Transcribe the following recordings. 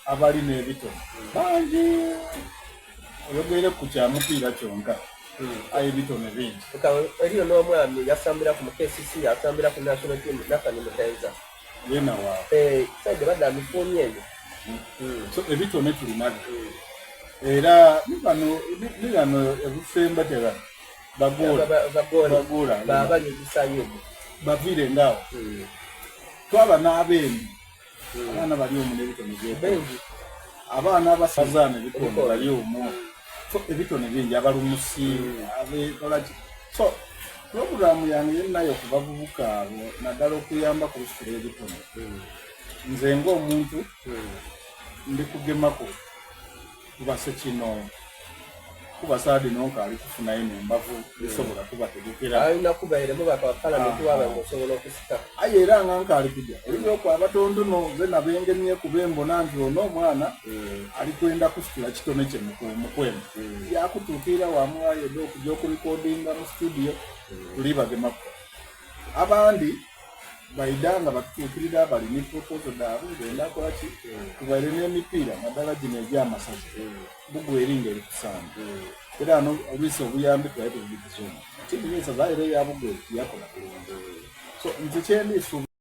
Abalina ebitone bangi. Oyogeire ku kya mupiira kyonka aye ebitone bingi. Eriyo n'omwami yasambiraku mu KCC, yasambiraku national team, Nathan Mutenza. Yena wa? Eh, side badde amifuumye eyo. So ebitone tulinabyo. Era ni bano ni bano ebusemba tera bagoola. Bagoola. Baba Sayid. Baviire ngawo. Twaba n'abembi. Abaana bali omwo n'ebitone byebengi. Abaana abasazaana ebitone bali omwo. So ebitone bingi abalumusi abekolaki. So pulogulaamu yange yenayo ku bavubuka abo naddala okuyamba ku lusitula ebitone. Nze ng'omuntu ndi kugemako kuba ssekinoomu kuba saha dhino nkaali kufunayo n'embavu dhisobola kubategekera. Alina kubaire mubaka wa palamenti waaba nga osobola okusika. Aye era nga nkaali kuja, eriyoku abatontono zeena be ngemyeku be mbona nti ono omwana ali kwenda kusitula kitone kye mu kwemba. Yaakutuukirira waamugha yedha okuja okulikodinga mu situdiyo, tuli bagemaku. Abandi baidha nga batutuukirira bali ni proposal dhaabwe benda kola ki, tubaire n'emipiira naddala gino egy'amasaza bugwa eri nga eri kusamba era ano olwisi obuyambi twali tububikiza omwo tiimu y'eisaza aye era eya Bugweri tiyakola bulungi so nze kyendi nsuubira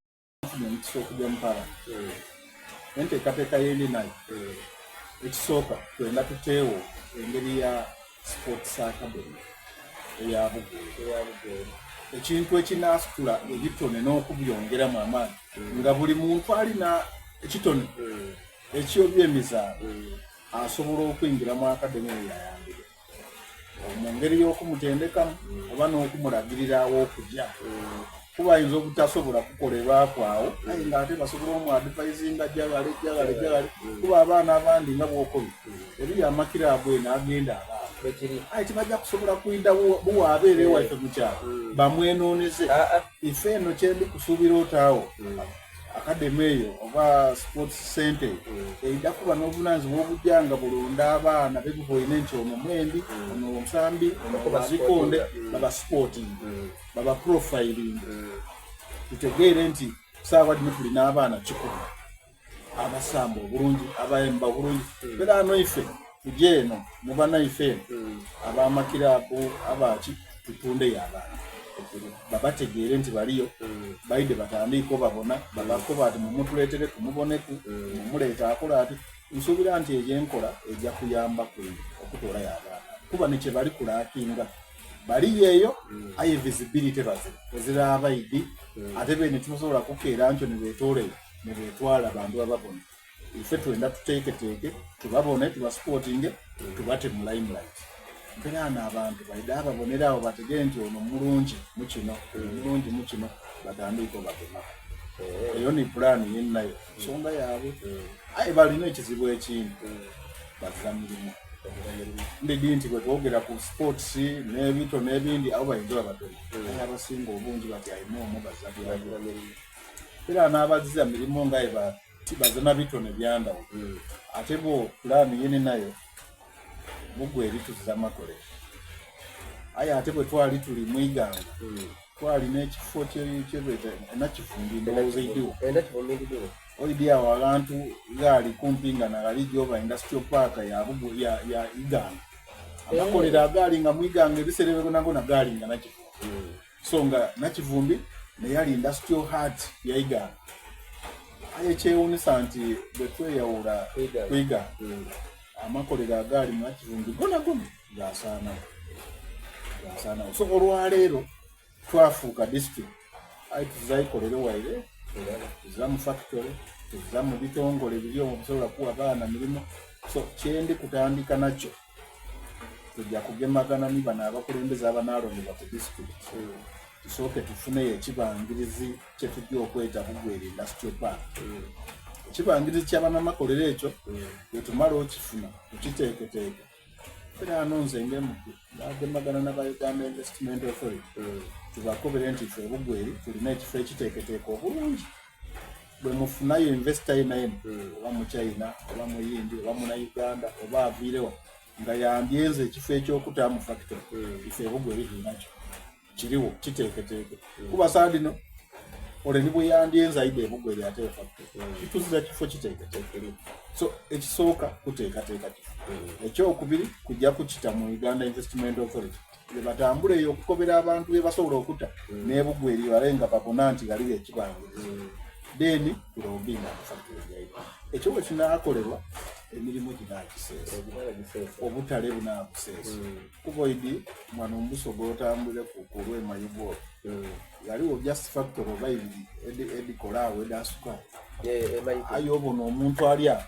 nfunye omukisa okugya mu palamenti enteekateeka yendi nayo ekisooka twenda tuteewo engeri ya Sports Academy eya Bugweri ekintu ekinaasitula ebitone n'okubyongeramu amaanyi nga buli muntu alina ekitone eky'ebyemizaano asobola okwingira mu akademi eyo yayambibwe mu ngeri y'okumutendekamu oba n'okumulagirira aw'okugya kuba ayinza obutasobola kukolerwaku awo aye nga ate basobola omuadvisinga jagale jagale jagale kuba abaana abandi nga bwokobi eriyo amakiraabu eno agenda abaana aye tibajja kusobola kwida buwaabeera ewaife mu kyalo bamwenooneze ah, ah. ife eno kyendi kusuubira otaawo akademi eyo oba sports center mm. eida kuba n'obuvunanyizibwa obujja nga bulonda abaana bebuboine nti ono mwembi mm. ono omusambi ono wabikonde mm. baba sporting baba profiling tutegeere nti saawa dino tulina abaana kikumi abasamba obulungi abayemba obulungi era ano ife tuje eno ne banaife eno abamakiraabu abaki tutundeyo abaana babategeere nti baliyo mm. baide batandiike obabona babakoba ati mumutuleetere kumuboneku mm. mumuleeta akola ati nsuubira nti eyo enkola ejja kuyamba ku okutoolayo abaana kuba nekyebali kulakinga baliyo eyo mm. aye visibility bazira ezira abaidi ate bene tibasobola kukeera nkyo nebetooleyo nebetwala bantu bababona ife twenda tuteeketeeke tubabone tubasupportinge tubate mu limelight mperaano abantu baide ababonere awo bategere nti ono mulungi mu kino mulungi mu kino batandiike obagemako eh. eyo ni pulaani yenayo nsonga yaabwe aye balina ekizibu ekindi bazira mirimu ndidi nti bwetwogera ku sports n'ebito n'ebindi abo bayinza oba batono aye abasinga obungi batyalina omwo bazira era n'abaziza mirimu nga bazana bitone byandawulo hmm. ate bwo pulaani yene nayo mugwa eri tuziza makolero aye ate bwe twali tuli mwiganga hmm. twalina ekifo kyebeta enakivumbi ndowooza eidiwo oidi awo abantu gaali kumpi nga nagali gyoba industrial park ya, ya iganga amakolero eh. agaali nga mwiganga ebiseera ebyo gaali nga nakivumbi hmm. so nga Nakivumbi naye ali industrial heart ya Iganga aye kyewunisa nti bwe tweyawula ku Iganga mm. amakolero agaali mu Nakivumbi gona gona gasaanawo gasaanawo so olwaleero twafuuka district aye tuzayikolere waire tuza mu factory tuza mu bitongole biri omwo bisobola kuwa baana mirimu so kyendi kutandika nakyo tujja kugemagana ni bano abakulembeze abanaalondebwa ku disitulikiti hmm. tusooke tufuneyo ekibangirizi kye tujja okweta Bugweri Industrial Park. Hmm. Ekibangirizi ky'abanamakolero ekyo hmm. bwe tumala okifuna tukiteeketeeke era ano nze ng'emuku bagemagana n'aba Uganda Investment Authority tubakobere nti ffe Bugweri tulina ekifo ekiteeketeeke obulungi bwe mufunayo investor yena yena hmm. oba mu China oba mu Yindi oba muna Uganda oba aviirewa nga yandyenze ekifo ekyokutaamu factory hmm. ife ebugwe eri tulinakyo kiriwo kiteeketeeke hmm. kuba saa dino Ole ni bwe yandyenze aidha e Bugweri ate factory. Kituzira kifo kiteeketeeke. So ekisooka kuteekateeka kifo. Ekyokubiri kujja kukita mu Uganda Investment Authority. Bye batambula eyo okukobera abantu bye basobola okuta n'e Bugweri bale nga babona nti ghaligho ekibangirizi. Then tulobinga factory gyaibwe. Ekyo bwe kinaakolerwa emirimu ginaagiseesa. Obutale bunaabuseesa. Kuba oidi wano mu Busoga otambwireku ku lw'e Mayuge olwo. Ghaligho just factory oba ibiri edhikola agho edha sukaali. Aye obona omuntu ali agho.